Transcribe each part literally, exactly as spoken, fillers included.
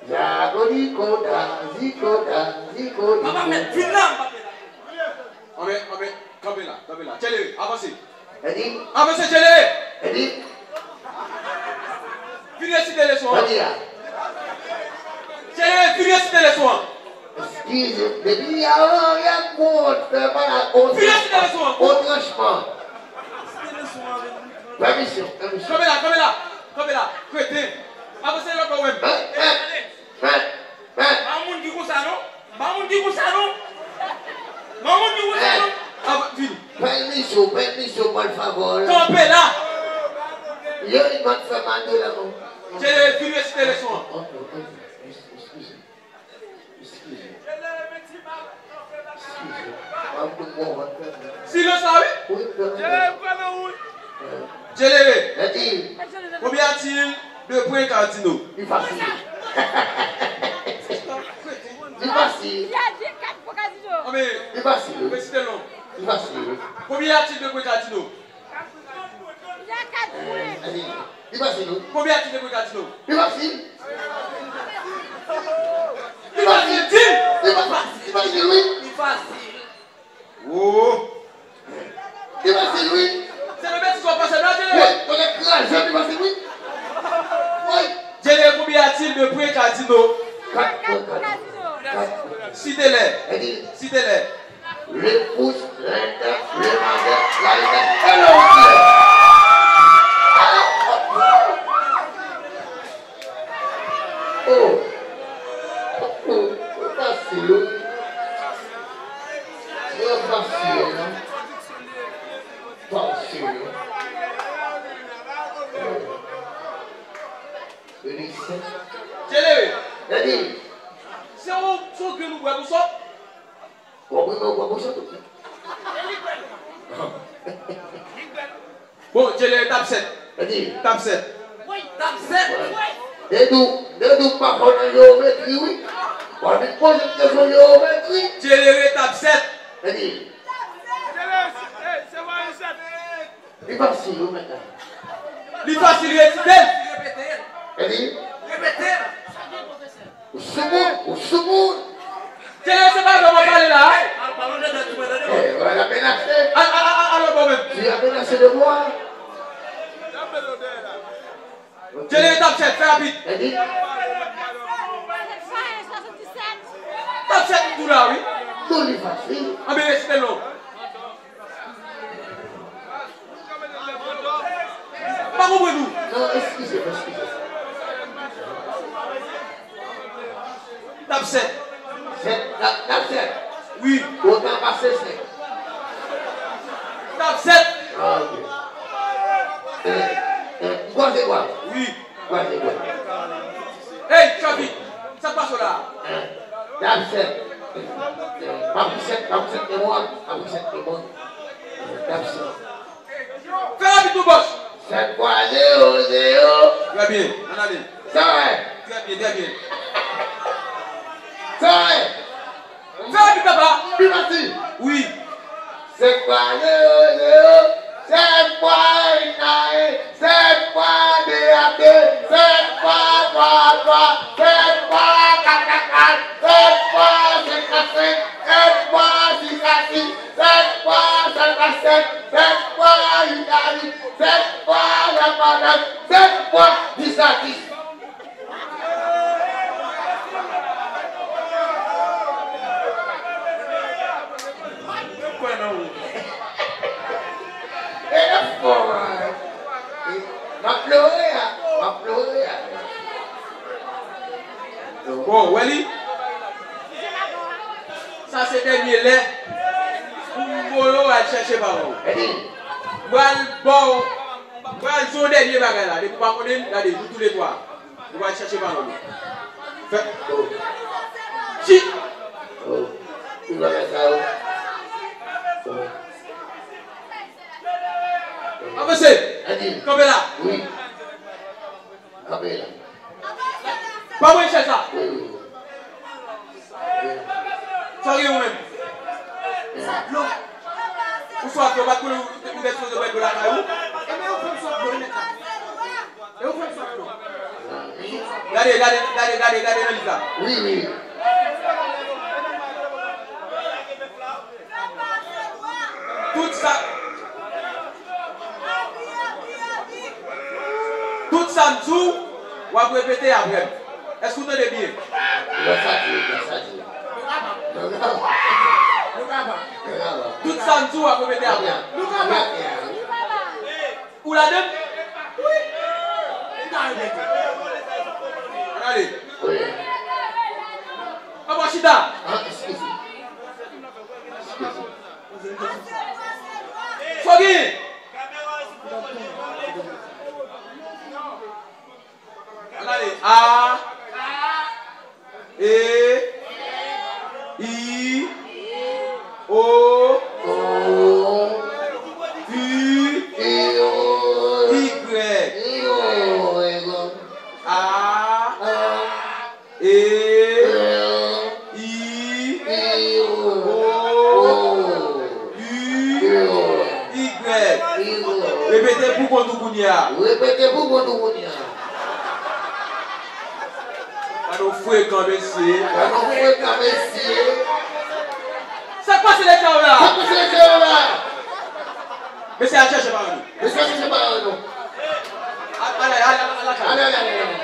Zago di koda, zi koda, zi koda. Papa mèt, vin la, m pa pè la. Anben, anben, kanpe la, kanpe la. Tchelere, avanse. Edi. Avanse, Tchelere. Edi. Vin resite leson an. Edi a. Tchelere, vin resite leson an. Eskize, depi avan, y ap gon fè pa la, on tranchman. On tranchman. Pèmisyon, pèmisyon. Kanpe la, kanpe la, kanpe la. Kreten. Avanse lòt bò, wè m. Mèt, mèt, mèt, mèt. Pa moun ki konsa, non. Pa moun ki konsa, non. Pa moun ki konsa, non. Ava-, vini. Pèmisyon, pèmisyon, por favor. Kanpe la. Yo, li pa t fè mal de la, non. Tchelere, vin resite leson an. Ok, ok. Eskize. Eskize. Eskize. M ap konprann. Silans la, wi. Wi, m konprann. Tchelere, konbyen a-t-il de points cardinaux? Li fasil. Li fasil. Li fasil. Li fasil. Konbyen a-t-il de points cardinaux? Li fasil, wi. Konbyen a-t-il de points cardinaux? Li fasil. Li fasil, di. Li pa fasil. Li fasil, wi. Li fasil. Oh. Li fasil, wi. Se nan betiz w ap pase la, Tchelere? Wi, konnen kraze, li fasil, wi. Wi. Tchelere, konbyen a-t-il de points cardinaux? Kat pwen cardinaux. Kat pwen. Site lè. Edi. Site lè. Le pouce, l'index, le majeur, la limite et le auriculaire. Oh! Oh! Fasil, wi. Trè fasil, non? Fasil, wi. Edi, se. Tchelere. Edi. Se yon, se yon grenn ou bwè pou sòt. Bon, mwen, mwen, mwen, mwen, mwen, mwen. Bon, Tchelere, etap sèt. Edi. Etap sèt. Etap sèt. Dedou, Dedou pa fò nan jewometri, wi. Bon, li poze kesyon jewometri. Tchelere, etap sèt. Edi. Li fasil, wi, mèt la. Li fasil, resite l. Edi. Repete l. Ou soumoun, ou soumoun. Tchelere, se pa avè w m ap pale la, a? Eh, wè, l ap menace. Al, al, al, al, al, bon, menm. Li ap menace de mwa. Tchelere, etap sèt, fè rapid. Edi. Etap sèt, m tou la, wi. Tou li fasil. Anben, resite l non. Pa konprann ou. Non, eskize m, eskize m. Etap sèt. Sèt, etap, etap sèt. Wi. Otan pase sèt. Etap sèt. Ah, ok. Eh, eh, kwaze bra. Wi. Kwaze bra. Hey, Chapi, sa k pase w la? Eh, etap sèt. Eh, pa pou sèt, pa pou sèt, men mwen, pa pou sèt, men mwen. Eh, etap sèt. Fè rapid tou, bòs. Sèt fwa zewo, zewo. Trè byen, ann ale. Sa w wè? Trè byen, trè byen. Sa w wè? Fè rapid, papa. Pi piti. Wi. Sèt fwa zewo, zewo. Sèt fwa yon kare. Sèt fwa de a de. Sèt fwa twa a twa. Sèt fwa kat a kat. Sèt fwa senk a senk. Sèt fwa sis a sis. Sèt fwa sèt a sèt, sèt fwa uit a uit, sèt fwa nèf a nèf, sèt fwa dis a dis. Mwen kwè nan ou. E nèf fwa, m ap plore a, m ap plore a. Bon, wè li? Sa se dènye lè pou m voye w al chèche paran w. M pral ba w, m pral di w yon dènye bagay la. Depi w pa konnen l, gade, nou toulètwa. Nou pral chèche paran nou. Fè. Oh. Chi. Oh. Ki bagay sa yo? Oh. Avanse. Kanpe la. Wi. Kanpe la. Pa pran chèz la. Wi, wi. Sa w gen ou menm? Ou swaf dlo, ou pa t konnen ou te sipoze bwè dlo lakay ou? Ebyen, ou fè m swaf dlo, mèt la. E ou fè m swaf dlo. Gade, gade, gade, gade, gade nan liv la. Wi, wi. Tout sa, tout sa m di w, w ap repete apre m. Èske w tande byen? Lè sa di, lè sa di. Tout sa m di w, w ap repete apre m. Ou ladann? Wi. M ka repete. Ann ale. Wi. Papa chita. Ah, eskize. Eskize. Fò gen. Ann ale. A. E, I, O, U, Y, A, E, I, O, U, Y. Repete pou kont ou kounye a. Repete pou kont ou kounye a. Gade yon frekan, mesye. Gade yon frekan, mesye. Sa k pase lektè yo la? Sa k pase lektè yo la? Mesye, al chèche paran nou. Mesye, al chèche paran nou. Ale, ale, ale, ale, ale. Ale, ale, ale, ale.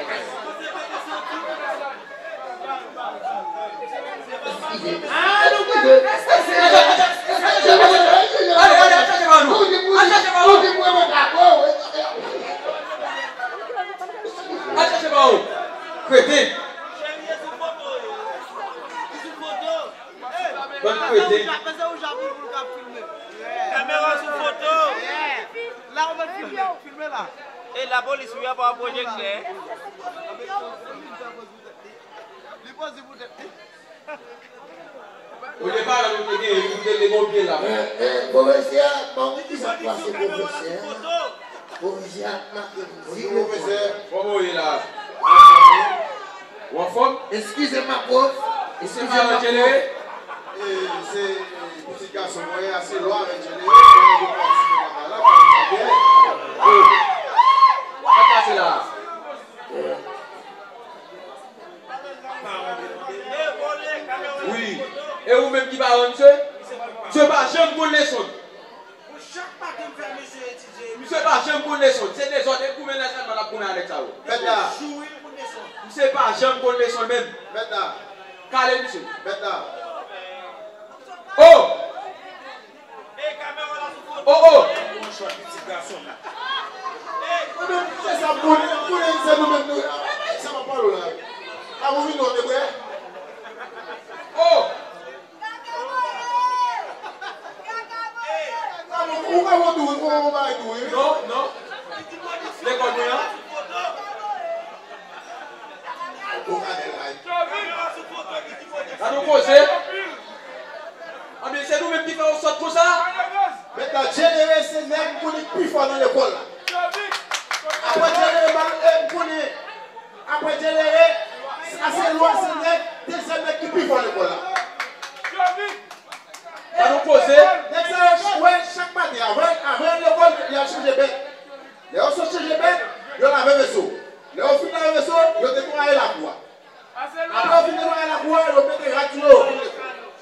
Eskize. Eskize. Ale, ale, al chèche paran nou. Al chèche paran nou. Al chèche pa ou. Kreten. Bann kreten. Kamera sou foto. La ou mèt filme. Filme la. E lapolis wi, apa pwojektè. Li poze pou tèt li. Olye paran nou te genyen, nou te leve yon pye la. Eh, eh, pwofesè a, pa wè ki sa k pase pwofesè a. Pwofesè a ap make moun. Bonjou, pwofesè. Kòman w ye la? Ou anfòm? Eskize m, pwof. Eskize m, pwof. Eh, se pitit gason mwen, ase lwa avèk Jenere, mwen yo pral simen lakay la, pa gen pwoblèm. Oh. Sa k pase la? Wi. E ou menm ki paran misye? Misye pa janm konn leson. Chak maten m fè misye etidye. Misye pa janm konn leson. Se dezòd, e goumen nan sèlman l ap goumen avèk sa yo. Mèt la. Jou wi l konn leson. Misye pa janm konn leson menm. Mèt la. Kale misye. Mèt la. Oh! Oh, oh! Mwen menm, se sa m konnen, m konnen se nou menm nou. Sa m ap pale w la. A, ou vin wè, debrè? Oh! Ou ka wè tou, ou ka wè bagay tou, wi. Non, non. Lekòl mwen an. Gade yon koze. Anben, se nou menm ki fè yon sòt konsa. Mentnan, Jenere se nèg m konnen ki pi fò nan lekòl la. Apre Jenere, m konnen, apre Jenere, Aselwa se nèg, dezyèm nèg ki pi fò lekòl la. Gade yon koze. Nèg sa yo ch-, wè, chak maten, avan, avan lekòl, y al chanje bèt. Lè yo sot chanje bèt, yo lave veso. Lè yo fin lave veso, yo netwaye lakou a. Apre yo fin netwaye lakou a, yo mete rad sou yo.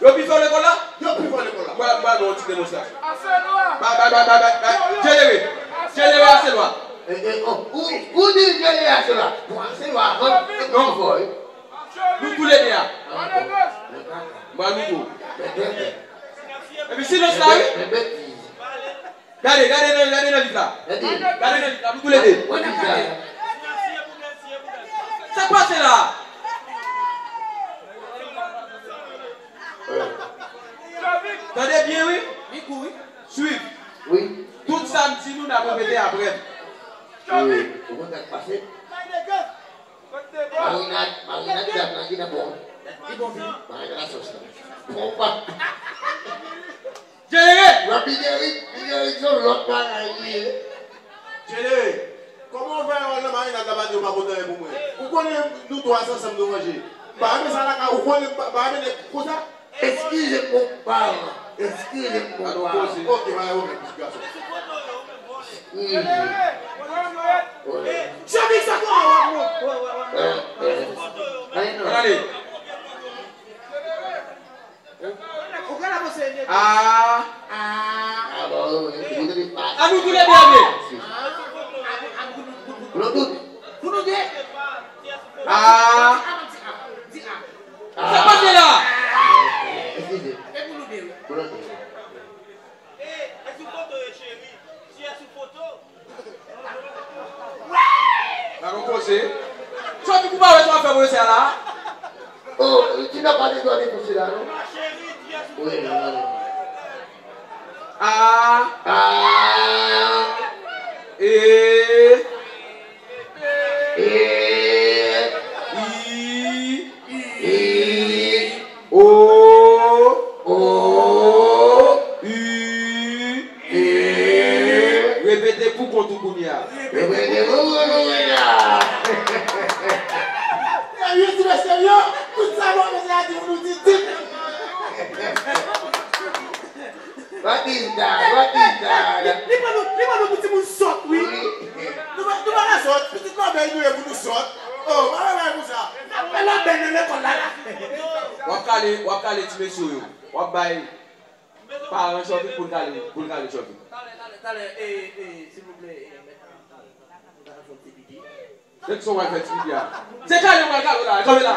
Yo pi fò lekòl la? Yo pi fò lekòl la. Mwen, mwen, yon ti demonstrasyon. Bay, bay, bay, bay, bay, bay. Jenere. Jenere Aselwa. E, e, oh, ou, ou di Jenere Aselwa. Bon, Aselwa, avan, e, non, pi fò, wi. Nou toulède a. Mwen, nou tou. Epi silans la, wi. Gade, gade nan, gade nan liv la. Gade nan liv la, nou toulède. Sa k pase la? Tande byen, wi. Li kou, wi. Swiv. Wi. Tout sa m di nou, n ap repete apre m. Wi. Ou konn sa k pase? Marinad, marinad dam nan ki nan bon. Ki bon, wi. Marinad la sòs la. Bon, pa. Jenere! Nan Big Eric, Big Eric se yon lòt bagay li ye. Jenere, kòman w fè wè nan marinad la pa di w pa pote anyen pou mwen? Ou konnen nou twa ansanm nou manje. M pa renmen sa lakay ou, konnen m pa, pa renmen nèg konsa. Eskize m, bon paran. Eskize m, bon paran. Ok, pa gen pwoblèm, pitit gason. Eskize. Jovi, sa pou an wòb nou. Ann ale. Ou ka la panse. Ah. Ah, bon, wi, wi, wi. An nou tou lè de ale. Pou nou tout. Pou nou de. Ah. Sa pase la. Eskize. E pou nou de. Pou nou de. La nou koze. Sòti pou pa wè sa w ap fè pou mesye a la. Oh, ti nan pa de dwa de pou sila, non? Wi, non, non, non. A. A. E. E. I. I. O. O. U. U. Repete pou kont ou kounye a. Repete pou kont ou kounye a. Serye, ti mesye yo, tout sa bon mesye a di pou nou di, di. What is that? What is that? Li, li pran nou, li pran nou pou timoun sòt, wi. Wi. Nou pa, nou pa ka sòt, pitit lòbèy nou ye pou nou sòt. Oh, pa fè bagay konsa. N ap fè lòbèy nan lekòl la, la. W ap kale, w ap kale ti mesye yo. W ap bay paran Chòvik pou l kale, pou l kale Chòvik. Talè, talè, talè, e, e, silvouplè, e, mèt. Nèg sa w al fè ti piti a. Se kale w al kale w la, kanpe la.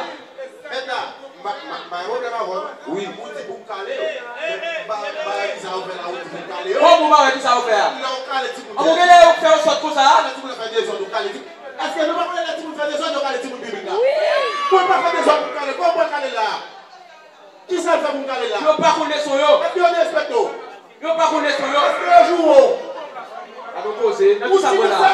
Mèt la, m pa, m pa, m pa gen pwoblèm avè w. Wi. Ou di pou m kale w, men m pa, m pa wè kisa w fè la, ou di pou m kale w. Kòman w pa wè kisa w fè a? Lè w kale timoun. An, ou genlè fè yon sòt konsa? Lè timoun nan fè dezòd, ou kale timoun. Èske nou pa konnen lè timoun fè dezòd, yo kale timoun piblik la? Wi. Mwen pa fè dezòd pou m kale. Kòman mwen kale la? Kisa l fè pou m kale la? Yo pa konn leson yo. Èske yo derespekte w? Yo pa konn leson yo. Èske yo joure w? Gade yon koze. Nan kisa mwen la?